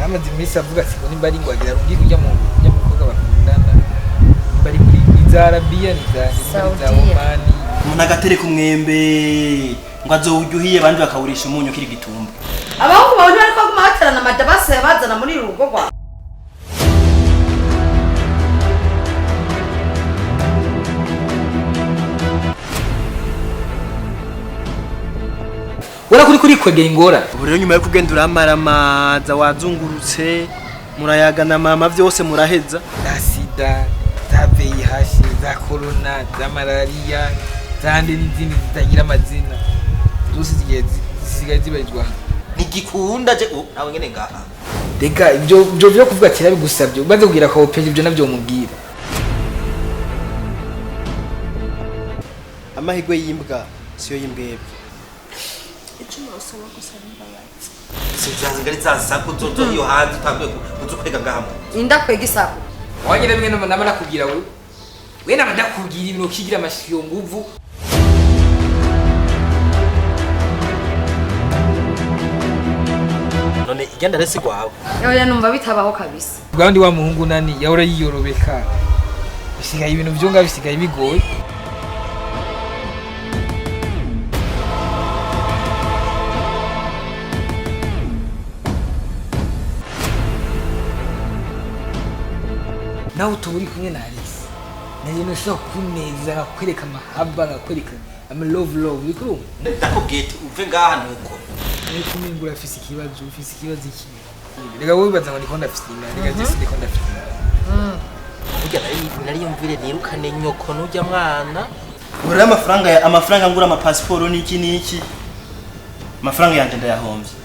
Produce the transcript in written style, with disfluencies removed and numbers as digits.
Yaramaze iminsi avuga ati ngo nimba ari ngo agira arungike ujya mu ujya mukobwa bakundana, nimba ari muri ni za Arabiya, ni za Saudiya. Omani. Umuntu agatereka umwembe ngo azowurya uhiye, abandi bakawurisha umunyu ukiri gitumba. Abahungu bawe ntibariko baguma baterana amadabase bazana muri uru rugo rwawe. Wera kuri kwegera ingorane. Ubu rero nyuma yo kugenda uramaramaza, wazungurutse, murayagana mama, byose muraheza. Za sida, za VIH, za corona, za malariya, zande n'izindi zitagira amazina zose zigiye zisigaye zibarizwa hano. Ntigikunda je nawe nyene ngaha. Reka ibyo byo kuvuga ati nabigusabye umaze kugira ko peje, ibyo nabyo mubwira. Amahirwe y'imbwa siyo y'imbwebwe. Icyo usaba gusa n'imbabazi. Sinzazi ngari za sako zozo iyo hanze utanguye kuza ukwega ngaha mu Inda kwega isako. Wanyine bimwe nama nakubwira wewe, we nama ndakubwira ibintu ukigira amashiyo nguvu. None igenda resi gwawe. Oya, numva bitabaho kabisa. Bwandi wa muhungu nani yahora yiyorobeka, bisigaye ibintu byo ngaho bisigaye bigoye. Nawe utuba uri kumwe na Alex nayo ntushobora kuneza, nkakwereka amahaba, nkakwereka ama love love, uriko urumva? Ndakubwiye ati uve ngaha nuko. Ariko umengo urafise ikibazo, ufise ikibazo iki? Reka wowe wibaza ngo ndiko ndafise inda, reka je sindiko ndafise inda. Burya nari yumvire nirukane nyoko nujya mwana. Ubu rero amafaranga ngura amapasiporo n'iki n'iki, amafaranga yanjye ndayahombye.